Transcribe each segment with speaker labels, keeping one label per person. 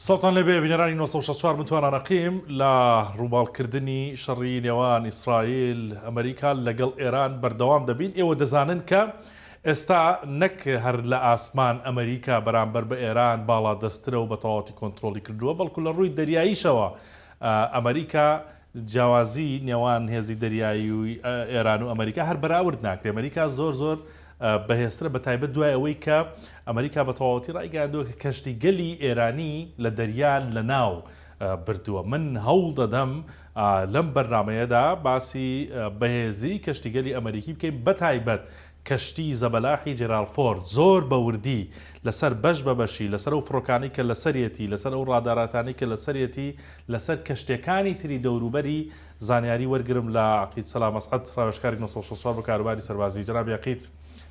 Speaker 1: سڵاوتان لێبێ بینەرانی 964 من توانا نەقیم لە ڕووماڵکردنی شەڕی نێوان ئیسرائیل ئەمریکا لەگەڵ ئێران بەردەوام دەبین ئێوە دەزانن کە ئێستا نەک هەر لە ئاسمان ئەمریکا بەرامبەر بە ئێران باڵادەستترە و بە تەواوەتی کۆنترۆڵی کردووە بەڵکو لە ڕووی دەریاییشەوە ئەمریکا جیاوازی نێوان هێزی دەریایی و ئێران و ئەمریکا هەر بەراورد ناکرێ. ئەمریکا زۆر زۆر بەهێزترە بە تایبەت دوای ئەوەی کە ئەمریکا بە تەواوەتی ڕایگەیاندووە کە کەشتیگەلی ئێرانی لە دەریا لەناو بردووە. من هەوڵ دەدەم لەم بەرنامەیەدا باسی بەهێزی کەشتیگەلی ئەمریکی بکەین بە تایبەت کەشتی زەبەلاحی جێرالد فۆرد زۆر بە وردی لەسەر بەش بە بەشی، لەسەر ئەو فڕۆکانەی کە لەسەریەتی، لەسەر ئەو ڕاداراتانەی کە لەسەریەتی، لەسەر کەشتیەکانی تری دەوروبەری زانیاری وەرگرم لە عەقید سەلام ئەسعەد ڕاوێژکاری 964 بۆ کاروباری سەربازی. جەنابی عەقید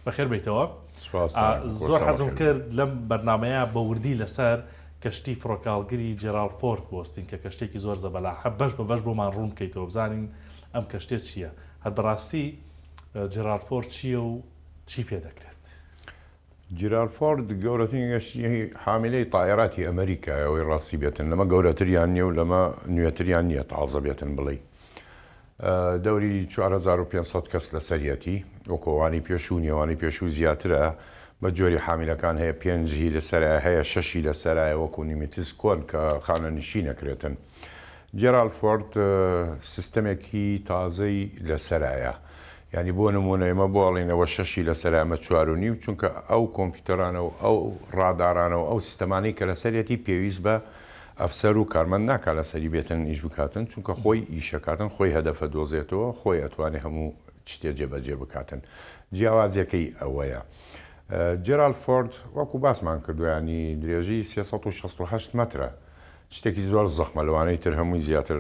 Speaker 1: بەخێر بێیتەوە.
Speaker 2: سپاس جەنابم،
Speaker 1: زۆر
Speaker 2: خۆشتان
Speaker 1: حەزم
Speaker 2: بەخێر بێن.
Speaker 1: کرد لەم بەرنامەیە بە وردی لەسەر کەشتی فڕۆکەهەڵگری جێرالد فۆرد بوەستین کە کەشتیەکی زۆر زەبەلاحە، بەش بە بەش بۆمان ڕوون بکەیتەوە بزانین ئەم کەشتیە چیە؟ هەر بەڕاستی جێرالد فۆرد چییە و چی پێ دەکرێت؟
Speaker 2: جیرالد فۆرد گەورەترین گەشتیی حامیلەی تائیراتی ئەمریکایە، ئەوەی ڕاستی بێتن لەمە گەورەتریان نییە و لەمە نوێتریان نییە تازە بێتن بڵێی دەوری 4500 کەس لەسەریەتی وەکو ئەوانەی پێشوو نییە ئەوانەی پێشوو زیاترە بە جۆری حامیلەکان هەیە پێنجی لەسەرایە هەیە شەشی لەسەرایە وەکو نیمیتز کۆن کە خانەنشین ئەکرێتن. جێرالد فۆرد سیستەمێکی تازەی لەسەرایە یانی بۆ نموونە ئێمە بۆ ئەڵێین ئەوە شەشی لەسەرە ئەمە چوار و نیو چونکە ئەو کۆمپیوتەرانە و ئەو ڕادارانە و ئەو سیستەمانەی کە لەسەریەتی پێویست بە ئەفسەر و کارمەند ناکا لەسەری بێتن ئیش بکاتن چونکە خۆی ئیشەکاتن خۆی هەدەفە دۆزێتەوە خۆی ئەتوانێ هەموو شتێ جێبەجێ بکاتن جیاوازیەکەی ئەوەیە جێرالد فۆرد وەکو باسمان کردووە ینی درێژی 368 مەترە شتێکی زۆر زەخمە لەوانەی تر هەمووی زیاتر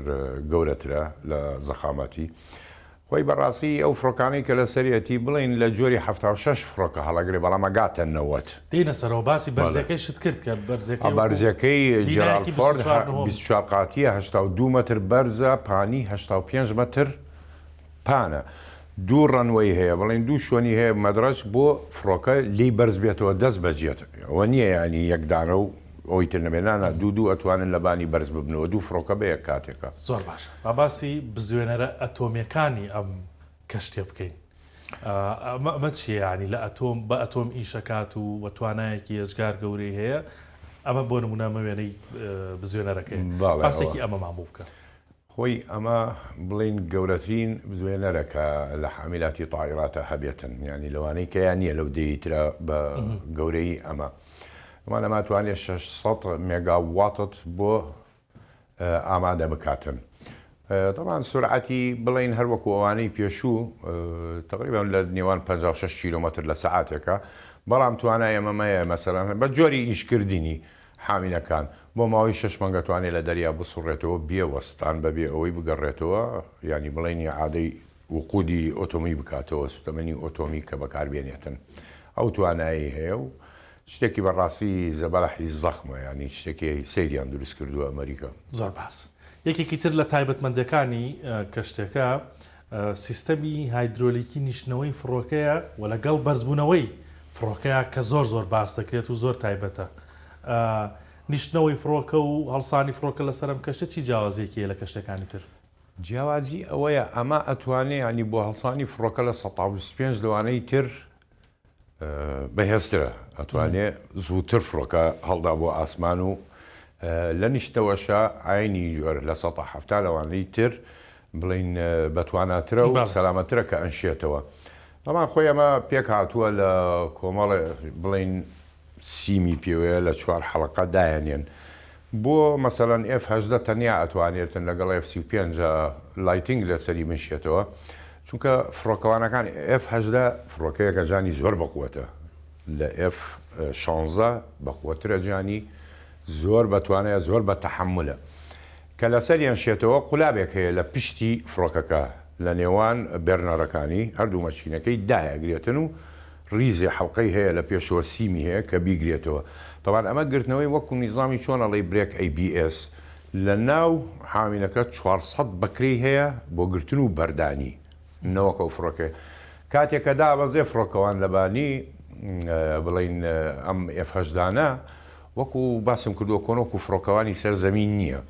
Speaker 2: گەورەترە لە زەخامەتی خۆی بەڕاستی ئەو فڕۆکانەی کە لەسەریەتی بڵێین لە جۆری 76 فڕۆکە هەڵەگرێ بەڵام ئەگاتە 90.
Speaker 1: دێینە سەرەوە باسی بەرزیەکەیشت کرد کە بەرزیەکەی وەکو
Speaker 2: بەرزیەکەی جێرالد
Speaker 1: بینایەکی
Speaker 2: فۆرد
Speaker 1: 24 نهۆم.
Speaker 2: 24 قاتیە 82 مەتر بەرزە پانی 85 مەتر پانە دوو ڕەنوەی هەیە بڵێن دوو شوێنی هەیە مەدرەج بۆ فڕۆکە لێی بەرز بێتەوە دەست بەجێت ئەوە نییە یانی یەک دانە و ئەوەی تر نەبێ نا نا دوو دوو ئەتوانن لەبانی بەرز ببنەوە دوو فڕۆکە بە یەک کاتێکە.
Speaker 1: زۆر باشە با باسی بزوێنەرە ئەتۆمیەکانی ئەم کەشتیە بکەین ئەمە ئەمە چیە یانی لە ئەتۆم بە ئەتۆم ئیشەکات و وە توانایەکی ئێجگار گەورەی هەیە ئەمە بۆ نمونە ئەمە وێنەی بزوێنەرەکەیە
Speaker 2: بەڵێ ئەوە.
Speaker 1: باسێکی ئەمەمان بۆ بکە.
Speaker 2: خۆی ئەمە بڵێین گەورەترین بزوێنەرە کە لە حامیلاتی تائیراتا هەبێتن یانی لەوانەی کە یان نییە لەو دێی ترە بە گەورەیی ئەمە ئەمان ئەمە توانێت 600 مێگاواتت بۆ ئامادە بکاتن طبعا سرعەتی بڵین هەر وەکو ئەوانەی پێشوو تقریبا لە نێوان 56 کیلومتر لە سەعاتێکە بەڵام توانای ئەمەمەیە مەسەلەن بە جۆری ئیشکردنی حامیلەکان، بۆ ماوەی شەش مانگ ئەتوانێ لە دەریا بسوڕێتەوە بێ وەستان بەبێ ئەوەی بگەڕێتەوە یانی بڵێین ئیعادەی وقودی ئۆتۆمی بکاتەوە سوتەمەنی ئۆتۆمی کە بەکاربێنێتن ئەو توانایەی هەیە و شتێکی بەڕاستی زەبەلاحی زەخمە یانی شتێکی سەیریان دروست کردووە ئەمریکا.
Speaker 1: زۆر باس. یەکێکی تر لە تایبەتمەندیەکانی کەشتیەکە سیستەمی هایدرۆلیکی نیشتنەوەی فڕۆکەیە و لەگەڵ بەرزبوونەوەی فڕۆکەیە کە زۆر زۆر باس دەکرێت و زۆر تایبەتە. نیشتنەوەی فڕۆکە و هەڵسانی فڕۆکە لەسەر ئەم کەشتە چی جیاوازییەکی هەیە لە کەشتیەکانی تر؟
Speaker 2: جیاوازی ئەوەیە ئەمە ئەتوانێ یانی بۆ هەڵسانی فڕۆکە 25% لەوانەی تر بەهێزترە ئەتوانێ زووتر فڕۆکە هەڵدا بۆ ئاسمان و لە نیشتەوەشە عینی جۆر 70% لەوانەی تر بڵین بەتواناترە و سەلامەترە کە ئەنشێتەوە ئەمان خۆی ئەمە پێک هاتووە لە کۆمەڵێ بڵین سیمی پێوەیە لە چوار حەڵقە دایەنێن بۆ مەسەلەن ئێف 18 تەنیا ئەتوانێتن لەگەڵ ئێف 35 لایتینگ لەسەری بنشێتەوە چونکە فڕۆکەوانەکان ئێف 18 فڕۆکەیەکە جانی زۆر بەقوەتە لە ئێف 16 بەقوەترە جانی زۆر بەتوانایە زۆر بە تەحەمولە کە لەسەریان شێتەوە قولابێک هەیە لە پشتی فڕۆکەکە لە نێوان بێرنەرەکانی هەردوو مەشینەکەی دایەگرێتن و ڕیزێ حەڵقەی هەیە لە پێشەوە سیمی هەیە کە بیگرێتەوە تەبان ئەمە گرتنەوەی وەکو نیزامی چۆن ئەڵێی برێک ئەی بی ئێس لە ناو حاوینەکە 400 بەکرەی هەیە بۆ گرتن و بەردانی نەوەک ئەو فڕۆکەیە کاتێک کە دابەزێ فڕۆکەوان لەبانی بڵین ئەم ئێف هەژدانە. وەکو باسم کردووە کۆن وەکو فڕۆکەوانی سەر زەمین نییە.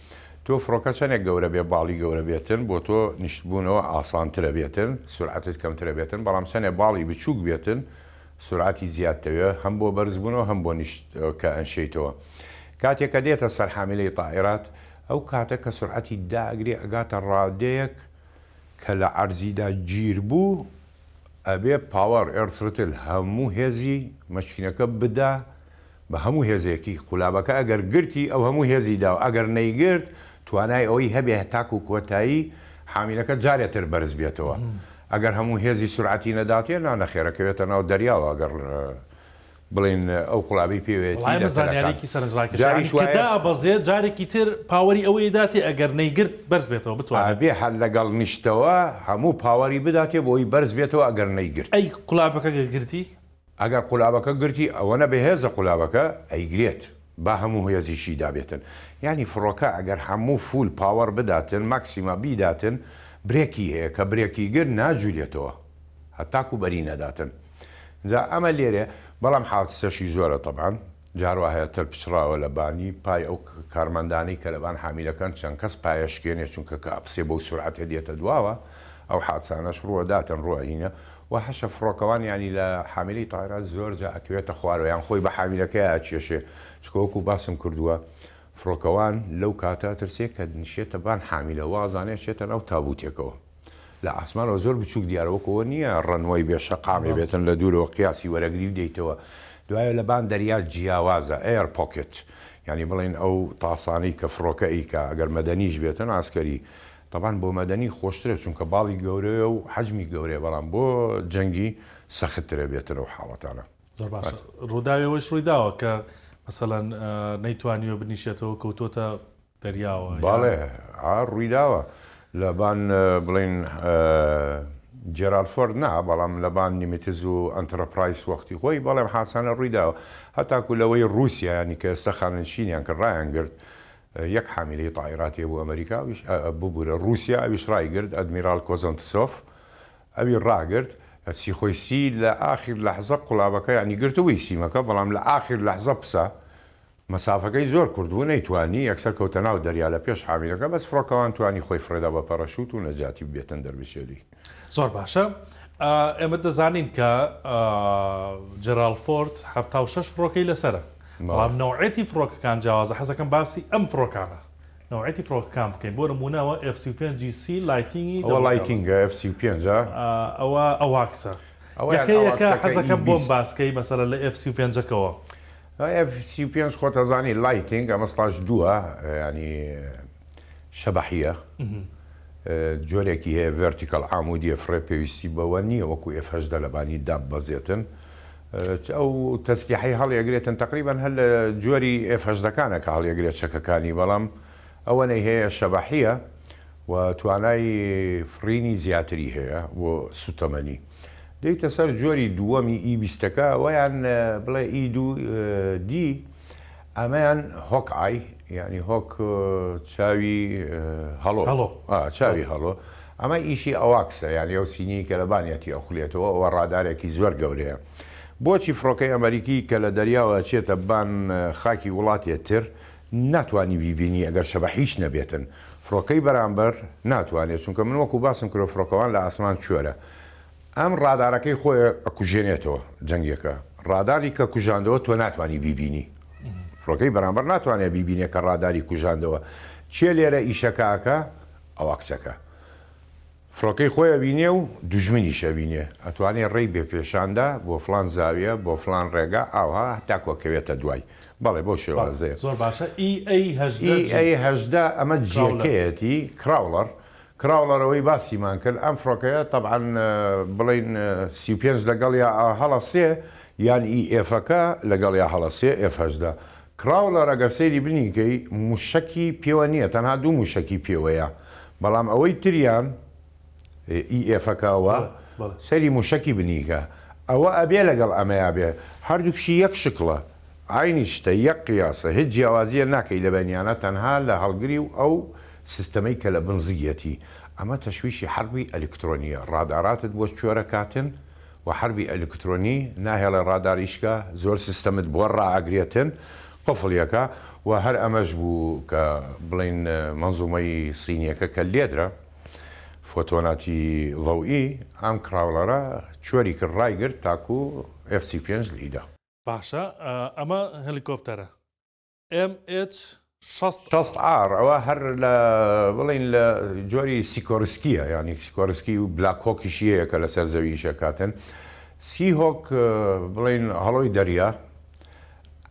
Speaker 2: تۆ فڕۆکە چەنێک گەورە بێ باڵی گەورە بێتن بۆ تۆ نیشتبوونەوە ئاسانترە بێتن سورعەتت کەمترە بێتن بەڵام چەنێ باڵی بچووک بێتن سورعەتی زیاد تەوێ هەم بۆ بەرزبوونەوە هەم بۆ نیشت کە ئەنشێیتەوە کاتێ کە دێتە سەر حامیلەی تائیرات ئەو کاتە کە سورعەتی دائەگرێ ئەگاتە ڕادەیەک کە لە عەرزیدا گیر بوو ئەبێ power air throttle هەموو هێزی مەکینەکە بدا بە هەموو هێزێکی قولابەکە ئەگەر گرتی ئەو هەموو هێزی دا و ئەگەر نەیگرت توانای ئەوەی هەبێ تاکو کۆتایی حامیلەکە جارێ تر بەرز بێتەوە ئەگەر هەموو هێزی سورعەتی نەداتێ نا نەخێر ئەکەوێتە ناو دەریاوە ئەگەر بڵێین ئەو قولابەی پێوەیەتی
Speaker 1: وەڵای
Speaker 2: لە
Speaker 1: ئەمە
Speaker 2: تەلەکان
Speaker 1: زانیاریەکی سەرنجڕاکێشە یانی
Speaker 2: جاریش
Speaker 1: کە
Speaker 2: وایە
Speaker 1: دابەزێ جارێکی تر power ی ئەوەی داتێ ئەگەر نەیگرت بەرز بێتەوە بتوانێ.
Speaker 2: ئەبێ هەر لەگەڵ نیشتەوە هەموو power ی بداتێ بۆی بەرز بێتەوە ئەگەر نەیگرت.
Speaker 1: ئەی قولابەکە گەر گرتی؟
Speaker 2: ئەگەر قولابەکە گرتی ئەوەنە بەهێزە قولابەکە ئەیگرێت با هەموو هێزیشی دابێتن یانی فڕۆکە ئەگەر هەموو full power بداتن ماکسیما بیداتن brake ی هەیە کە brake ی گرت ناجولێتەوە هەتاکو بەری نەداتن جا ئەمە لێرێ بەڵام حادسەشی زۆرە تەبعەن جار وا هەیە تەل پچڕاوە لە بانی پای ئەو کارمەندانەی کە لەبان حامیلەکەن چەند کەس پایەشکێنێ چونکە کە ئەپسێ بەو سورعەتە دێتە دواوە ئەو حادسانەش ڕووەداتن ڕووە هینە وە هەشە فڕۆکەوان یانی لە حامیلەی تایرات زۆر جا ئەکەوێتە خوارەوە یان خۆی بە حامیلەکەیا ئەکێشێ چونکە وەکو باسم کردووە فڕۆکەوان لەو کاتە ئەترسێ کە نشێتە بان حامیلە وا ئەزانێ ئەچێتە ناو تابوتێکەوە لە ئاسمانەوە زۆر بچوک دیارە وەکو ئەوە نییە ڕەنوەی بێ شەقامێ بێتن لە دوورەوە قیاسی وەرەگری و دێیتەوە دوایە لە بان دەریا جیاوازە air pocket یانی بڵێن ئەو تاسانەی کە فڕۆکە ئەیکا ئەگەر مەدەنیش بێتن عەسکەری تەبعەن بۆ مەدەنی خۆشترە چونکە باڵی گەورەیە و حەجمی گەورەیە بەڵام بۆ جەنگی سەختترە بێتە لەو حاڵەتانە.
Speaker 1: زۆر باشە ڕووداوی ئەوەیش ڕووی داوە کە مەسەلەن نەیتوانیوە بنیشێتەوە کەوتۆتە دەریاوە یان؟
Speaker 2: بەڵێ ئا ڕووی داوە لەبان بڵێین جێرالد فۆرد نا بەڵام لەبان نیمیتز و ئەنترپرایس وەختی خۆی بەڵێ حاسانە ڕووی داوە هەتاکو لەوەی ڕووسیا یانی کە ئێستا خانەنشینیان کرد ڕایان گرت یەک حامیلەی تائیراتی هەبوو ئەمریکا ئەویش ببورە ڕووسیا ئەویش ڕایگرت ئەدمیرال کۆزەنتسۆف ئەوی ڕاگرت سیخۆی سی لە ئاخیر لەحزە قوڵابەکە یانی گرتبووی سیمەکە بەڵام لە ئاخیر لەحزە پسا مەسافەکەی زۆر کورت بوو نەیتوانی یەکسەر کەوتە ناو دەریا لە پێش حامیلەکە بەس فڕۆکەوان توانی خۆی فڕێدا بە پەرەشوت و نەجاتی ببێتن دەربچێ لێی.
Speaker 1: زۆر باشە ئێمە دەزانین کە جێراڵد فۆرد 76 فڕۆکەی لەسەرە بەڵام نەوعێتی فڕۆکەکان جیاوازە حەزەکەم باسی ئەم فڕۆکانە نەوعێتی فڕۆکەکان بکەین بۆ نموونە ئەوە F 35 ی C Lightning ی
Speaker 2: ئەوە Lightning ە F 35 ە
Speaker 1: ئەوە AWACS ە یەکە یەکە حەزەکەم بۆم باسکەی مەسەلە لە F 35ەکەوە.
Speaker 2: F 35 خۆت ئەزانی Lightning ئەمە slash دووە یانی شەبەحیە جۆرێکی هەیە vertical عامودیە فڕێ پێویستی بەوە نییە وەکو F 18 لەبانی داببەزێتن ئەو تەسلیحەی هەڵیەگرێتن تەقریبەن هەر لە جۆری F هەژدەکانە کە هەڵیەگرێت چەکەکانی بەڵام ئەوەنەی هەیە شەبەحیە و توانای فڕینی زیاتری هەیە بۆ سوتەمەنی. دێیتە سەر جۆری دووەمی ئی بیستەکە وەیان بڵێ ئی دوو دی ئەمەیان hawk eye یانی hawk چاوی هەڵۆ
Speaker 1: هەڵۆ
Speaker 2: چاوی هەڵۆ ئەمە ئیشی AWACS ە یانی ئەو سینیەی کە لە بانیەتی ئەخولێتەوە ئەوە ڕادارێکی زۆر گەورەیە بۆچی فڕۆکەی ئەمەریکی کە لە دەریاوە ئەچێتە بان خاکی وڵاتێ تر ناتوانی بیبینی ئەگەر شەبەحیش نەبێتن فڕۆکەی بەرامبەر ناتوانێت چونکە من وەکو باسم کرد فڕۆکەوان لە ئاسمان کوێرە ئەم ڕادارەکەی خۆی ئەکوژێنێتەوە جەنگێکە ڕاداری کە کوژاندەوە تۆ ناتوانی بیبینی فڕۆکەی بەرامبەر ناتوانێت بیبینێ کە ڕاداری کوژاندەوە کێ لێرە ئیشەکە ئەکا AWACS ەکە فڕۆکەی خۆی ئەبینێ و دوژمنیش ئەبینێ ئەتوانێ ڕێی بێ پێشاندا بۆ فڵان زاویە بۆ فڵان ڕێگا ئاوها هەتاکو ئەکەوێتە دوای بەڵێ بەو شێوازەیە.
Speaker 1: زۆر باشە ئی ئەی 18
Speaker 2: ئی ئەی 18 ئەمە جیەکەیەتی Growler Growler ئەوەی باسیمان کرد ئەم فڕۆکەیە تەبعەن بڵێین 35 لەگەڵیا هەڵەسێ یان ئی ئێفەکە لەگەڵیا هەڵەسێ F 18 Growler ئەگەر سەیری بنیکەی موشەکی پێوە نیە تەنها دوو موشەکی پێوەیە بەڵام ئەوەی تریان ئی ئێفەکە ئەوە سەیری موشەکی بنیکە ئەوە ئەبێ لەگەڵ ئەمەیا بێ هەردووکشی یەک شکڵە عەینی شتە یەک قیاسە هیچ جیاوازیە ناکەی لە بەینیانە تەنها لە هەڵگری و ئەو سیستەمەی کە لە بن زگیەتی ئەمە تەشویشی حەربی ئەلکترۆنیە ڕاداراتت بۆ کوێرە کاتن و حەربی ئەلکترۆنی ناهێڵێ ڕادار ئیش کا، زۆر سیستەمت بۆ ڕائەگرێتن. قفڵ یەکا و هەر ئەمەش بوو کە بڵێین مەنزومەی سینیەکە کە لێدرا فۆتۆناتی ضوئی ئەم crawler ە چۆری کرد ڕایگرت تاکو ئێف 35 لێیدا.
Speaker 1: باشە ئەمە هێلیکۆپتەرە ئێم ئێچ 60.
Speaker 2: 60 ئاڕ ئەوە هەر لە بڵێین لە جۆری سیکۆرسکیە یانی سیکۆرسکی و بلاک هۆکیشی هەیە کە لەسەر زەوی ئیش ئەکاتن سی هۆک بڵێین هەڵۆی دەریا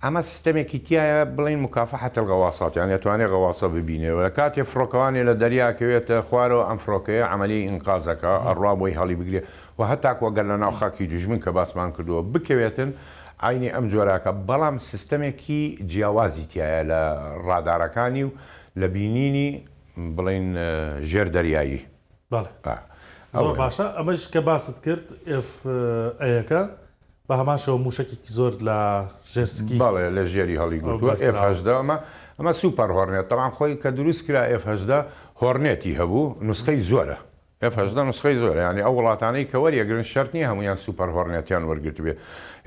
Speaker 2: ئەمە سیستەمێکی تیایە بڵێین مکافحە الغواصات یانی ئەتوانێ غەواسە ببینێ و لە کاتێ فڕۆکەوانێ لە دەریا ئەکەوێتە خوارەوە ئەم فڕۆکەیە عەمەلیەی ئینقاز ئەکا ئەڕوا بۆی هەڵی بگرێ و هەتاکو ئەگەر لە ناو خاکی دوژمن کە باسمان کردووە بکەوێتن عەینی ئەم جۆرە ئەکا بەڵام سیستەمێکی جیاوازی تیایە لە ڕادارەکانی و لە بینینی بڵێین ژێر دەریایی.
Speaker 1: بەڵێ زۆر باشە ئەمەش کە باست کرد ئێف ئەیەکە بە هەمان شێوە مووشەکێکی زۆر لە ژێر سکی.
Speaker 2: بەڵێ لە ژێری هەڵیگرتووە ئێف 18 ئەمە ئەمە سوپەر هۆرنێت تەبعەن خۆی کە دروست کرا ئێف 18 هۆرنێتی هەبوو نوسخەی زۆرە ئێف 18 نوسخەی زۆرە یانی ئەو وڵاتانەی کە وەریەگرن شەرت نییە هەموویان سوپەر هۆرنێتیان وەرگرتبێ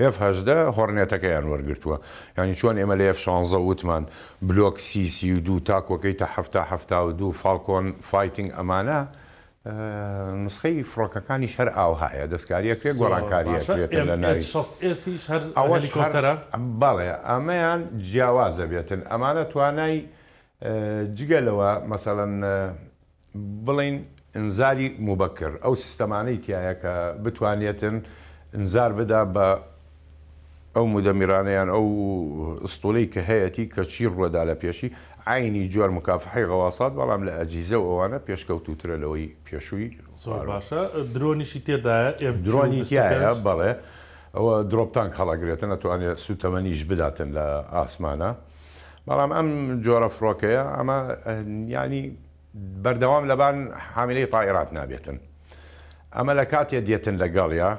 Speaker 2: ئێف 18 هۆرنێتەکەیان وەرگرتووە یانی چۆن ئێمە لە ئێف 16 وتمان بلۆک سی 32 تاکۆکەی تا 70 72 فاڵکۆن فایتینگ ئەمانە نوسخەی فڕۆکەکانیش هەر ئاوهایە، دەستکاری ئەکرێت،
Speaker 1: زۆر
Speaker 2: گۆڕانکاری
Speaker 1: باشە
Speaker 2: ئەکرێتن
Speaker 1: ئێم
Speaker 2: لە
Speaker 1: ئێچ
Speaker 2: ناوی.
Speaker 1: 60 ئێسیش هەر
Speaker 2: ئەوەش هەر
Speaker 1: هەلیکۆپتەرە؟
Speaker 2: بەڵێ ئەمەیان جیاوازە بێتن، ئەمانە توانای جگە لەوە مەسەلەن بڵێین ئینزاری موبەکر ئەو سیستەمانەی تیایە کە بتوانێتن ئینزار بدا بە ئەو مودەمیرانە یان ئەو ئسطولەی کە هەیەتی کە چی ڕوەدا لە پێشی، عەینی جۆر مکافحەی غەواسات بەڵام لە ئەجهیزە و ئەوانە پێشکەوتووترە لەوەی پێشووی
Speaker 1: زۆر
Speaker 2: خواروە.
Speaker 1: باشە درۆنیشی تێدایە ئێم کیو
Speaker 2: درۆنی تیایە
Speaker 1: 25.
Speaker 2: بەڵێ ئەوە drop tank هەڵەگرێتن ئەتوانێ سوتەمەنیش بداتن لە ئاسمانا بەڵام ئەم جۆرە فڕۆکەیە ئەمە یانی بەردەوام لەبان حامیلەی تائیرات نابێتن ئەمە لە کاتێ دێتن لەگەڵیا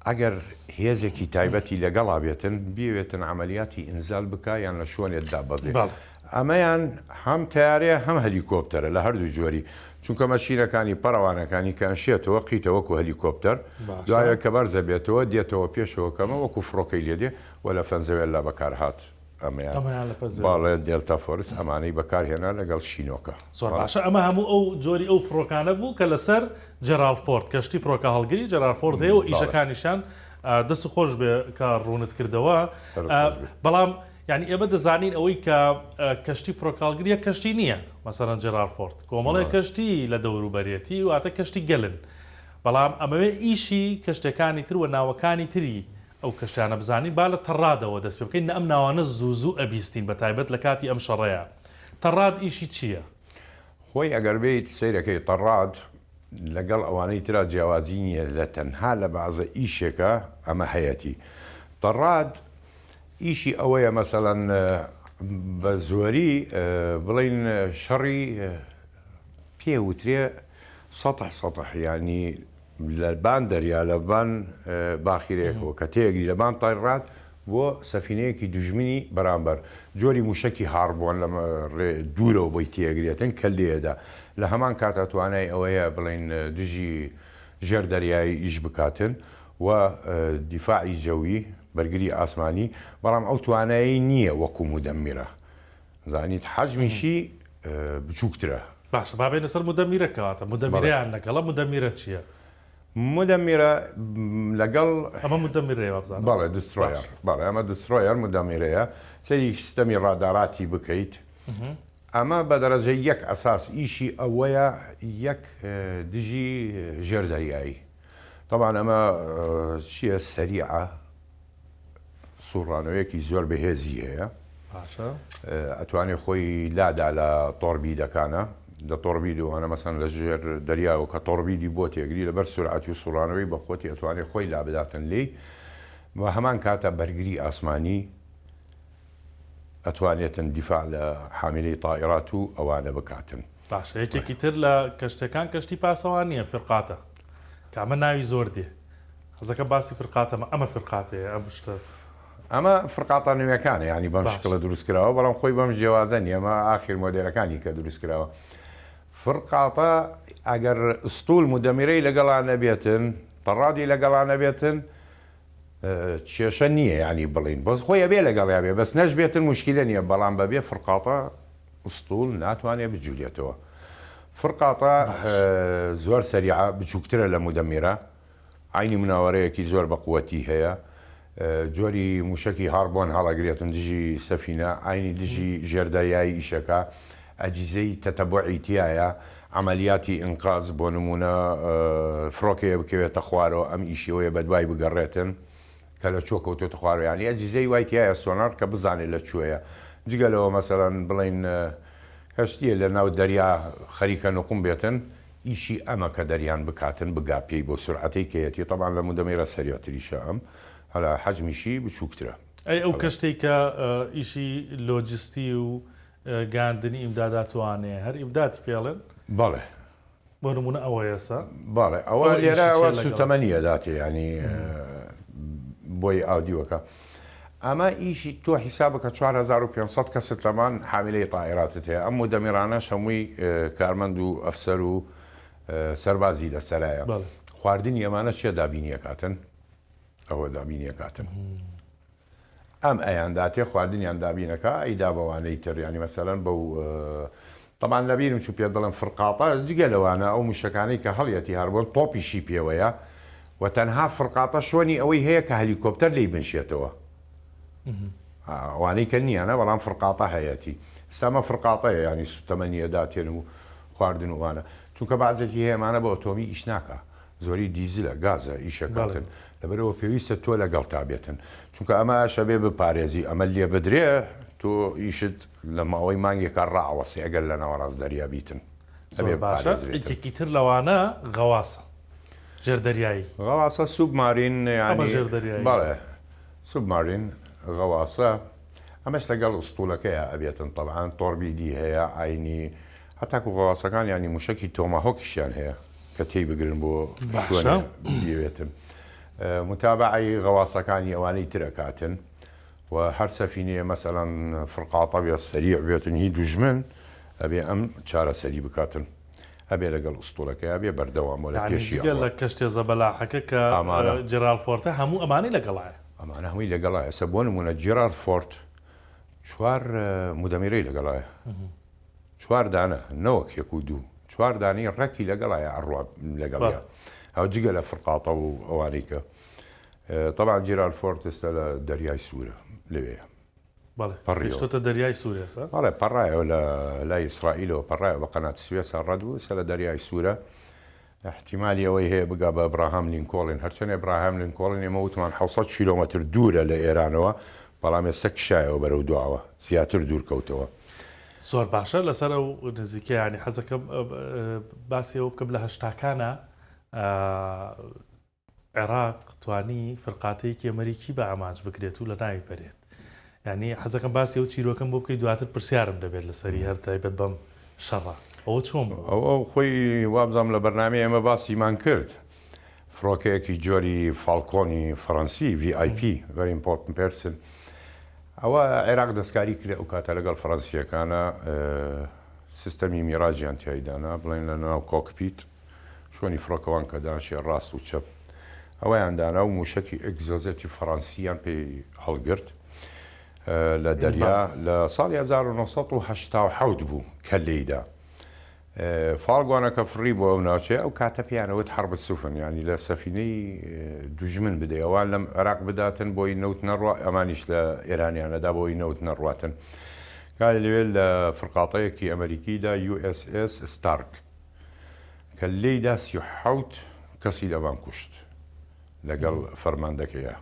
Speaker 2: ئەگەر هێزێکی تایبەتی لەگەڵا بێتن بیەوێتن عەمەلیاتی ئینزال بکا یان لە شۆنێت دابەزێ
Speaker 1: بەڵێ.
Speaker 2: ئەمەیان هەم تەیارەیە هەم هەلیکۆپتەرە لە هەردوو جۆری چونکە مەشینەکانی پەڕەوانەکانی کە ئەشێتەوە قیتە وەکو هەلیکۆپتەر
Speaker 1: باشە.
Speaker 2: دوایە کە بەرزە بێتەوە دێتەوە پێشەوە کەمە وەکو فڕۆکەی لێ دێ و لە فەنزەوێللا بەکار هات. ئەمەیان
Speaker 1: ئەمەیان لە فەزێ
Speaker 2: بەڵێ دێلتا فۆرس ئەمانەی بەکار هێنا لەگەڵ شینۆکە.
Speaker 1: زۆر
Speaker 2: بەڵێ.
Speaker 1: باشە ئەمە هەموو ئەو جۆری ئەو فڕۆکانە بوو کە لەسەر جێرال فۆرد کەشتی فڕۆکە هەڵگری جێرال فۆرد هەیە و
Speaker 2: بەڵێ.
Speaker 1: ئیشەکانیشیان دەست خۆش بێ کە ڕوونت کردەوە
Speaker 2: سەرت خۆش بێ.
Speaker 1: بەڵام یعنی ئێمە دەزانین ئەوەی کە کەشتی فڕۆکەهەڵگر یەک کەشتی نییە مەسەلەن جێرال فۆرد کۆمەڵێک
Speaker 2: بەڵێ.
Speaker 1: کەشتی لە دەوروبەرێتی واتە کەشتی گەلن بەڵام ئەمەوێ ئیشی کەشتەکانی تر و ناوەکانی تری ئەو کەشتیانە بزانین با لە تەڕادەوە دەست پێ بکەین ئەم ناوانە زوو زوو ئەبیستین بە تایبەت لە کاتی ئەم شەڕەیا تەڕاد ئیشی چییە؟
Speaker 2: خۆی ئەگەر بێیت سەیرەکەی تەڕاد لەگەڵ ئەوانەی ترا جیاوازی نییە لە تەنها لە بەعزە ئیشێکا ئەمە هەیەتی تەڕاد ئیشی ئەوەیە مەسەلەن بە زۆری بڵێین شەڕی پێ وترێ سەتح سەتح یانی لە بان دەریا لە بان باخیرەیەکەوە کە تێگری لە بان تایڕات بۆ سەفینەیەکی دوژمنی بەرامبەر جۆری موشەکی هاڕبۆن لە ڕێ دوورەوە بۆی تێگرێتن کە لێدا لە هەمان کاتا توانای ئەوەیە بڵێن دژی ژێر دەریایی ئیش بکاتن و دیفاعی جەوی بەرگری ئاسمانی بەڵام ئەو توانایی نییە وەکو مودەمیرە زانیت حەجمیشی بچووکترە.
Speaker 1: باشە با بێینە سەر مودەمیرە کەواتە مودەمیرەیان لەگەڵە مودەمیرە چییە؟
Speaker 2: مودەمیرە لەگەڵ
Speaker 1: ئەمە مودەمیرەیە وابزانم.
Speaker 2: بەڵێ destroyer بەڵێ ئەمە destroyer مودەمیرەیە سەیری سیستەمی ڕاداراتی بکەیت ئەمە بە دەرەجە یەک ئەساس ئیشی ئەوەیە یەک دژی ژێر دەریایی تەبعەن ئەمە چییە سەریعە سوڕانەوەیەکی زۆر بەهێزی هەیە
Speaker 1: باشە
Speaker 2: ئەتوانێ خۆی لادا لە تۆربیدەکانە لە تۆربید و ئەوانە مەسەن لە ژێر دەریاوە کە تۆربیدی بۆ تێگری لەبەر سورعەتی و سوڕانەوەی بە قوتی ئەتوانێ خۆی لابداتن لێی و هەمان کاتە بەرگری ئاسمانی ئەتوانێتن دیفاع لە حامیلەی تائیرات و ئەوانە بکاتن.
Speaker 1: باشە یەکێکی تر لە کەشتەکان کەشتی پاسەوانیە فرقاتە کە ئەمە ناوی زۆر دێ حەزەکەم باسی فرقاتە ئەمە فرقاتەیە ئەم شتە.
Speaker 2: ئەمە فرقاتە نوێکانە یانی بەم شکڵە دروست کراوە بەڵام خۆی بەم جیاوازە نییە ئەمە ئاخیر مۆدێلەکانی کە دروست کراوە فرقاتە ئەگەر ئستول مدەمیرەی لەگەڵا نەبێتن تەڕادی لەگەڵا نەبێتن. کێشە نییە یانی بڵین بەس خۆی ئەبێ لەگەڵیا بێ بەس نەشبێتن موشکیلە نییە بەڵام بەبێ فرقاطە ئوستوڵ ناتوانێ بجولێتەوە فرقاطە زۆر سەریعە بچووکترە لە مودەمیرە عەینی مناوەرەیەکی زۆر بە قوەتی هەیە جۆری موشەکی هاربۆن هەڵەگرێتن دژی سەفینە عەینی دژی ژێردەریایی ئیشەکا ئەجیزەی تەتەبوعی تیایە عەمەلیاتی ئینقاز بۆ نموونە فڕۆکەیە بکەوێتە خوارەوە ئەم ئیشیەوەیە بەدوای بگەڕێتن کە لە کوێ کەوتۆتە خوارەوە یانی ئەجیزەی وای تیایە سۆنار کە بزانێت لە کوێیە جگە لەوە مەسەلەن بڵێین کەشتیە لە ناو دەریا خەریکە نوقم بێتن ئیشی ئەمە کە دەریان بکاتن بگا پێی بۆ سورعەتەی کەیەتی تەبعەن لە مودەمیرە سەریعتریشە ئەم هەلا حەجمیشی بچوکترە.
Speaker 1: ئەی ئەو کەشتەی کە ئیشی لۆجستی و گەیاندنی ئیمدادات وانەیە هەر ئیمدادی پێ ئەڵێن؟
Speaker 2: بەڵێ.
Speaker 1: بۆ نموونە ئەوە ئێستا.
Speaker 2: بەڵێ ئەوە لێرە ئەوە سوتەمەنی ئەداتێ یانی بۆی ئاودیوەکە. ئەمە ئیشی تۆ حیساب بکە 4500 کەست لەمان حامیلەی تائیراتت هەیە ئەم مودەمیرانەش هەمووی کارمەند و ئەفسەر و سەربازی لەسەرایە خواردنی ئەمانە چێ دابینی ئەکاتن ئەوە دابینی ئەکاتن ئەم ئەیان داتێ خواردنیان دابینەکا ئەیدا بەوانەی تر یانی مەسەلەن بەو تەبان لەبیرم چوو پێت بڵێم فرقاطە جگە لەوانە ئەو موشەکانەی کە هەڵیەتی هاربۆن تۆپیشی پێوەیە و تەنها فرقاطە شۆنی ئەوەی هەیە کە هەلیکۆپتەر لێی بنشێتەوە ئەوانەی کە نییانە بەڵام فرقاطە هەیەتی ئێستا ئەمە فرقاطەیە یانی سوتەمەنیە داتێن و خواردن و ئەوانە چونکە بەعزێکی هەیە ئەمانە بە ئۆتۆمی ئیش ناکا زۆری دیزلە گازە ئیشەکاتن لەبەرئەوە پێویستە تۆ لەگەڵتا بێتن چونکە ئەمە ئەشەبێ بپارێزی ئەمە لێ بدرێ تۆ ئیشت لە ماوەی مانگێکا ڕائەوەسێ ئەگەر لە ناوەڕاست دەریا بیتن
Speaker 1: ئەبێ باشە یەکێکی تر لەوانە غەواسە ژێر دەریایی
Speaker 2: غەواسە submarine یانی بەڵێ submarine غەواسە ئەمەش لەگەڵ ئوستوڵەکەیا ئەبێتن تەبعەن تۆربیدی هەیە عەینی هەتاکو غەواسەکان یانی موشەکی تۆماهۆکیشیان هەیە کە تێی بگرن بۆ شوێنێ بیەوێتن متابعەی غەواسەکانی ئەوانەی تر ئەکاتن و هەر سەفینەیە مەسەلەن فرقاطە بێت سەریع بێتن هی دوژمن ئەبێ ئەم چارەسەری بکاتن ئەبێ لەگەڵ ئوستوڵەکەیا بێ بەردەوام وە لە
Speaker 1: پێشی جگە لە کەشتێ زەبەلاحەکە کە جێرال فۆرتە هەموو ئەمانەی لەگەڵایە
Speaker 2: ئەمانە هەمووی لەگەڵایە ئێستا بۆ نمونە جێرال فۆرت چوار مدەمیرەی لەگەڵایە چوار دانە نەوەک یەک و دوو چوار دانەی ڕەکی لەگەڵایە ئەڕوا لەگەڵیا ئەو جگە لە فرقاطە و ئەوانەی کە تەبعەن جیرال فۆرد ئێستا لە دەریای سوورە لەوێیە
Speaker 1: بەڵێ پەڕیشتۆتە دەریای سوور ئێستا
Speaker 2: بەڵێ پەڕایەوە لە لای ئیسرائیلەوە پەڕایەوە بە قەنات سوێسا ڕەت بوو ئێستا لە دەریای سوورە ئیحتیمالی ئەوەی هەیە بگا بە ئەبراهام لینکۆڵن، هەرچەند ئەبراهام لینکۆڵن ئێمە وتمان 700 کیلۆمەتر دوورە لە ئێرانەوە، بەڵام ئێستا کشایەوە بەرەو دواوە، زیاتر دوور کەوتەوە.
Speaker 1: زۆر باشە لەسەر ئەو نزیکە یانی حەزەکەم باسی ئەوە بکەم لە هەشتاکانا عێراق توانی فرقاتەیەکی ئەمەریکی بە ئامانج بگرێت و لەناوی بەرێت. یانی حەزەکەم باسی ئەو چیرۆکەم بۆ بکەی دواتر پرسیارم دەبێت لەسەری هەر تایبەت بەم شەڕە. ئەوە چۆن بوو؟
Speaker 2: ئەوە خۆی وابزانم لە بەرنامەی ئێمە باسیمان کرد. فڕۆکەیەکی جۆری فاڵکۆنی فەڕەنسی، VIP، Very Important Person، ئەوە عێراق دەستکاری کرد ئەو کاتە لەگەڵ فەڕەنسییەکانە سیستەمی میراجیان تیای دانا، بڵێن لە ناو cockpit شوێنی فڕۆکەوان کە دانشێ ڕاست و چەپ ئەوەیان دانا و مووشەکی ئێگزۆزێتی فەڕەنسییان پێی هەڵگرت لە دەریا لە ساڵی 1987 بوو کە لێیدا فاڵگوانەکە فڕی بۆ ئەو ناوچەیە ئەو کاتە پێیانەوت حرب السفن یعنی لە سەفینەی دوژمن بدەی ئەوان لەم عێراق بداتن بۆی نەوت نەڕوا ئەمانیش لە ئێرانیانەدا بۆی نەوت نەڕواتن کاری لەوێ لە فرقاطەیەکی ئەمریکیدا USS ستارک کە لێیدا 37 کەسی لەوان کوشت لەگەڵ فەرماندەکەیا.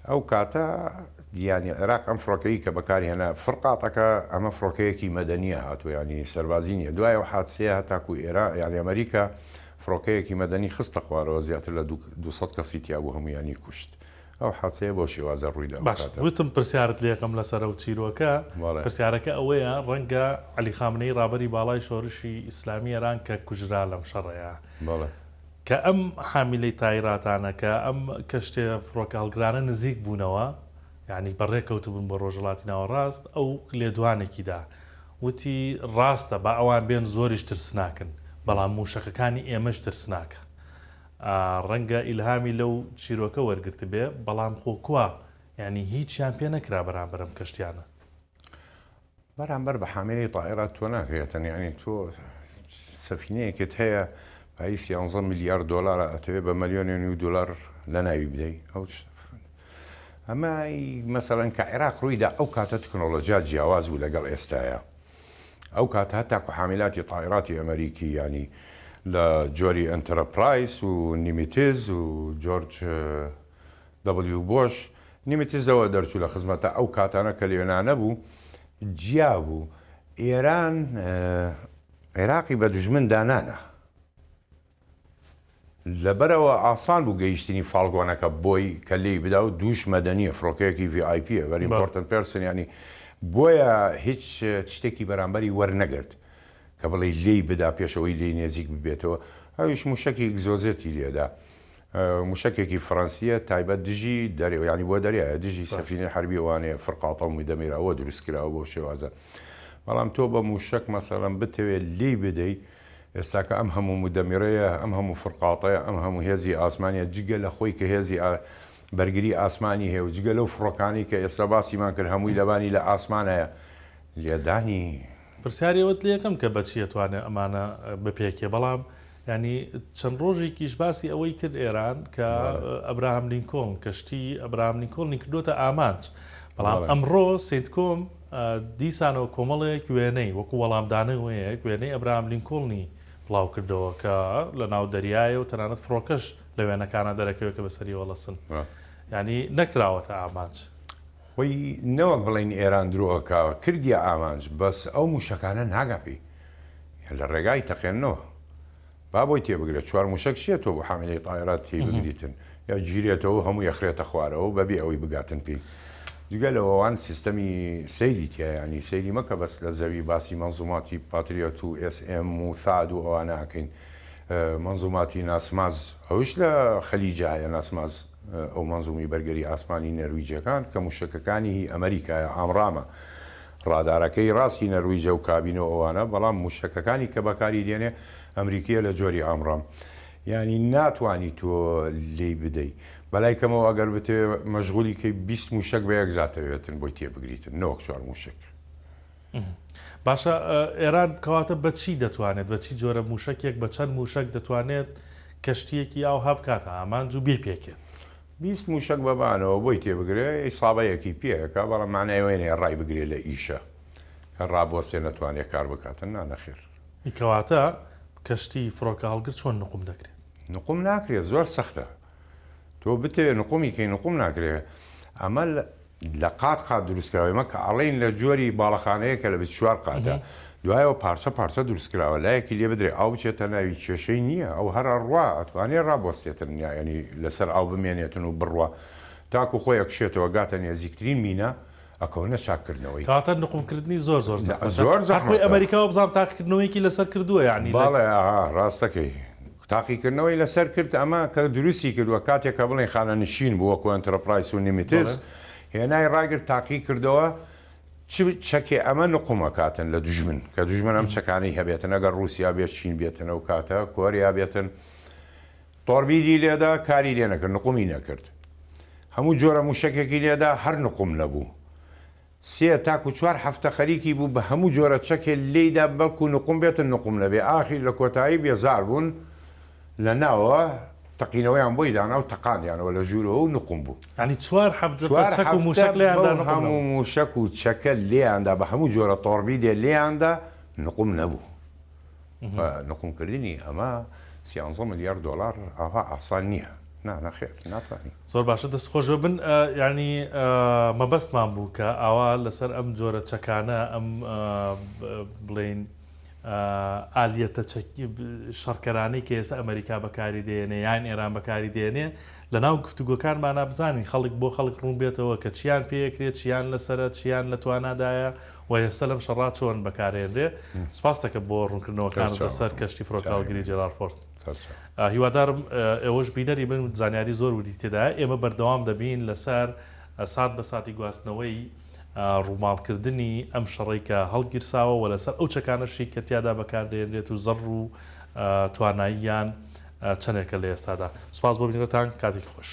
Speaker 2: ئەو کاتە یانی عێراق ئەم فڕۆکەی کە بەکارهێنا فرقاطەکە ئەمە فڕۆکەیەکی مەدەنیە هاتووە یانی سەربازی نییە دوای ئەو حادسەیە هەتاکو ئێرا یانی ئەمریکا فڕۆکەیەکی مەدەنی خستە خوارەوە زیاتر لە 200 کەسی تیابوو هەمویانی کوشت. ئەو حادسەیە بەو شێوازە ڕوویدا ئەو
Speaker 1: باش
Speaker 2: کاتە.
Speaker 1: وتم پرسیارت لێکەم لەسەر ئەو چیرۆکە،
Speaker 2: بەڵێ.
Speaker 1: پرسیارەکە ئەوەیە ڕەنگە عەلی خامنەیی ڕابەری باڵای شۆرشی ئیسلامی ئێران کە کوژرا لەم شەڕەیا،
Speaker 2: بەڵێ.
Speaker 1: کە ئەم حامیلەی تایراتانە کە ئەم کەشتیە فڕۆکە هەڵگرانە نزیک بوونەوە یانی بەڕێ کەوتبوون بۆ ڕۆژهەڵاتی ناوەڕاست ئەو لێدوانێکی دا وتی ڕاستە با ئەوان بێن زۆریش ترسناکن بەڵام موشەکەکانی ئێمەش ترسناکە. ڕەنگە ئیلهامی لەو چیرۆکە وەرگرتبێ، بەڵام خۆ کوا؟ یانی هیچیان پێ نەکرا بەرامبەر ئەم کەشتیانە.
Speaker 2: بەرامبەر بە حامیلەی تائیرات تۆ ناکرێتن یانی تۆ سەفینەیەکت هەیە بایی سیانزە ملیار دۆلارە ئەتەوێ بە ملیۆن و نیو دۆلار لە ناوی بدەی ئەو ئەمە مەسەڵەن کە عێراق ڕوویدا ئەو کاتە تکنۆلۆژیا جیاواز بوو لەگەڵ ئێستاە ئەو کاتە هەتاکو حامیلاتی تائیراتی ئەمریکی یانی لە جۆری ئەنتەرپرایس و نیمیتز و جۆرج دەبلیو بۆش نیمیتزەوە دەرچوو لە خزمەتە ئەو کاتانە کە لێنا نەبوو جیا بوو ئێران عێراقی بە دوژمن دانانا لەبەرئەوە ئاسان بوو گەیشتنی فاڵگۆنەکە بۆی کە لێی بدا و دووش مەدەنیە فڕۆکەیەکی ڤی ئای پیە very important person یانی بۆیە هیچ شتێکی بەرامبەری وەرنەگرت کە بڵێی لێی بدا پێش ئەوەی لێی نێزیک ببێتەوە ئەویش موشەکی ئیگزۆزێتی لێدا موشەکێکی فڕەنسیە تایبەت دژی دەرێ یانی بۆ دەریایە دژی سەفینەی حەربی ئەوانەیە فرقاطە و مدەمیرە ئەوە دروست کراوە بەو شێوازە بەڵام تۆ بە موشەک مەسەلەن بتەوێت لێی بدەی ئێستاکە ئەم هەموو مدەمیرەیە، ئەم هەموو فرقاطەیە، ئەم هەموو هێزی ئاسمانیە، جگە لە خۆی کە هێزی بەرگری ئاسمانی هەیە و جگە لەو فڕۆکانەی کە ئێستا باسیمان کرد هەمووی لەبانی لە ئاسمانایە، لێدانی.
Speaker 1: پرسیاری ئەوەت لێ ئەکەم کە بە چی ئەتوانێ ئەمانە بپێکێ، بەڵام یانی چەند ڕۆژێکیش باسی ئەوەی کرد ئێران کە ئەبراهام لینکۆڵن، کەشتی ئەبراهام لینکۆڵنی کردۆتە ئامانج، بەڵام ئەمڕۆ سێنتکۆم دیسانەوە کۆمەڵێک وێنەی وەکو وەڵامدانەوەیەک وێنەی ئەبراهام لینکۆڵنی بڵاوکردەوە کە لە ناو دەریایە و تەنانەت فڕۆکەش لە وێنەکانە دەرەکەوێت کە بەسەریەوە ڵەسن یانی نەکراوەتە ئامانج.
Speaker 2: خۆی نەوەک بڵێین ئێران درۆ ئەکا کردیە ئامانج بەس ئەو موشەکانە ناگا پێی لە ڕێگای تەقێننەوە. با بۆی تێبگرێت چوار موشەک چیە تۆ بۆ حامیلەی تایرات تێی بگریتن یا گیرێتەوە و هەمووی ئەخرێتە خوارەوە بەبێ ئەوەی بگاتن پێی جگە لەوە وان سیستەمی سەیری تیایە یانی سەیری مەکە بەس لە زەوی باسی مەنزوماتی پاتریۆت و ئێس ئێم و ثاد و ئەوانە ئەکەین مەنزوماتی ناسماز ئەوش لە خەلیجا هەیە ناسماز ئەو مەنزومی بەرگری ئاسمانی نەرویجەکان کە موشەکەکانی هی ئەمریکایە ئامرامە ڕادارەکەی ڕاستی نەرویجە و کابینە و ئەوانە بەڵام موشەکەکانی کە بەکاری دێنێ ئەمریکیە لە جۆری ئامڕام یانی ناتوانی تۆ لێی بدەی بەلای کەمەوە ئەگەر بتەوێ مەشغولی کەی 20 موشەک بە یەک جاتەوێتن بۆی تێبگریتن نەوەک چوار موشەک.
Speaker 1: باشە ئێران کەواتە بە چی دەتوانێت بە چی جۆرە موشەکێک بە چەند موشەک دەتوانێت کەشتیەکی ئاوها بکاتە ئامانج و بیپێکێت؟
Speaker 2: 20 موشەک بە بانەوە بۆی تێبگرێ ئیسابەیەکی پێ ئەکا بەڵام مانای ئەوەی نیە ڕای بگرێ لە ئیشە کە ڕابوەستێ نەتوانێ کار بکاتن نا نەخێر.
Speaker 1: کەواتە کەشتی فڕۆکە هەڵگر چۆن نقوم دەکرێت؟
Speaker 2: نقوم ناکرێت زۆر سەختە تۆ بتەوێ نقومی کەی نقوم ناکرێ ئەمە لە قات قات دروست کراوە ئێمە کە ئەڵێین لە جۆری باڵەخانەیە کە لە 24 قاتە دوایەوە پارچە پارچە دروست کراوە لایەکی لێ بدرێ ئاو بچێتە ناوی کێشەی نییە ئەو هەر ئەڕوا ئەتوانێ ڕابوەستێتن یانی لەسەر ئاو بمێنێتن و بڕوا تاکو خۆی ئەکشێتەوە گاتە نێزیکترین مینا ئەکەونە چاککردنەوەی.
Speaker 1: کەواتە نقومکردنی زۆر زۆر زەحمەتە.
Speaker 2: زۆر
Speaker 1: هەر خۆی
Speaker 2: زەحمەتە.
Speaker 1: ئەمەریکا وابزانم تاقیکردنەوەیەکی لەسەر کردووە یانی لە.
Speaker 2: بەڵێ ئەها ڕاست دەکەی تاقیکردنەوەی لەسەر کرد ئەمە کە دروستی کردووە کاتێک کە بڵێن خانەنشین بوو وەکو ئەنترپرایس و نیمیتز
Speaker 1: بەڵێ.
Speaker 2: هێنای ڕاگرت تاقی کردەوە چ چەکێ ئەمە نقوم ئەکاتن لە دوژمن کە دوژمن ئەم چەکانەی هەبێتن ئەگەر ڕووسیا بێت چین بێتن ئەو کاتە کۆریا بێتن تۆربیدی لێدا کاری لێ نەکرد نقومی نەکرد هەموو جۆرە موشەکێکی لێدا هەر نقوم نەبوو سێ تاکو چوار هەفتە خەریکی بوو بە هەموو جۆرە چەکێ لێیدا بەڵکو نقوم بێتن نقوم نەبێ ئاخیر لە کۆتایی بێزار بوون لە ناوە تەقینەوەیان بۆی دانا و تەقاندیانەوە لە ژوورەوە و نقوم بوو.
Speaker 1: یانی چوار هەفتە بە
Speaker 2: چوار
Speaker 1: چەک و
Speaker 2: هەفتە
Speaker 1: موشەک لێیان دا
Speaker 2: بەو
Speaker 1: نقوم
Speaker 2: هەموو
Speaker 1: نەبوو.
Speaker 2: موشەک و چەکە لێیان دا بە هەموو جۆرە تۆڕبیدێ لێیان دا نقوم نەبوو. نقومکردنی ئەمە سیانزە ملیار دۆلار ئاوا ئاسان نییە. نا نەخێر ناتوانی.
Speaker 1: زۆر باشە دەست خۆش بێ من یانی مەبەستمان بوو کە ئاوا لەسەر ئەم جۆرە چەکانە ئەم بڵێین ئالیەتە شەڕکەرانەی کە ئێستا ئەمریکا بەکاری دێنێ یان ئێران بەکاری دێنێ لە ناو گفتوگۆکانمانا بزانین خەڵک بۆ خەڵک ڕوون بێتەوە کە چیان پێکرێت چیان لەسەرە چیان لە توانادایە و ئێستا لەم شەڕا چۆن بەکارهێنرێ سپاس دەکەم بۆ ڕوونکردنەوەکانت لەسەر کەشتی فڕۆکەهەڵگری جێرالد فۆرد. هیوادارم ئێوەش بینەری بن زانیاری زۆر وردی تێدایە ئێمە بەردەوام دەبین لەسەر سات بە ساتی گواستنەوەی ڕووماڵکردنی ئەم شەڕەی کە هەڵگیرساوە و لەسەر ئەو چەکانەشی کە تیادا بەکاردێنرێت و زەڕ و تواناییان. چەندێکە لە ئێستادا. سوپاس بۆ بینەرتان کاتێکی خۆش.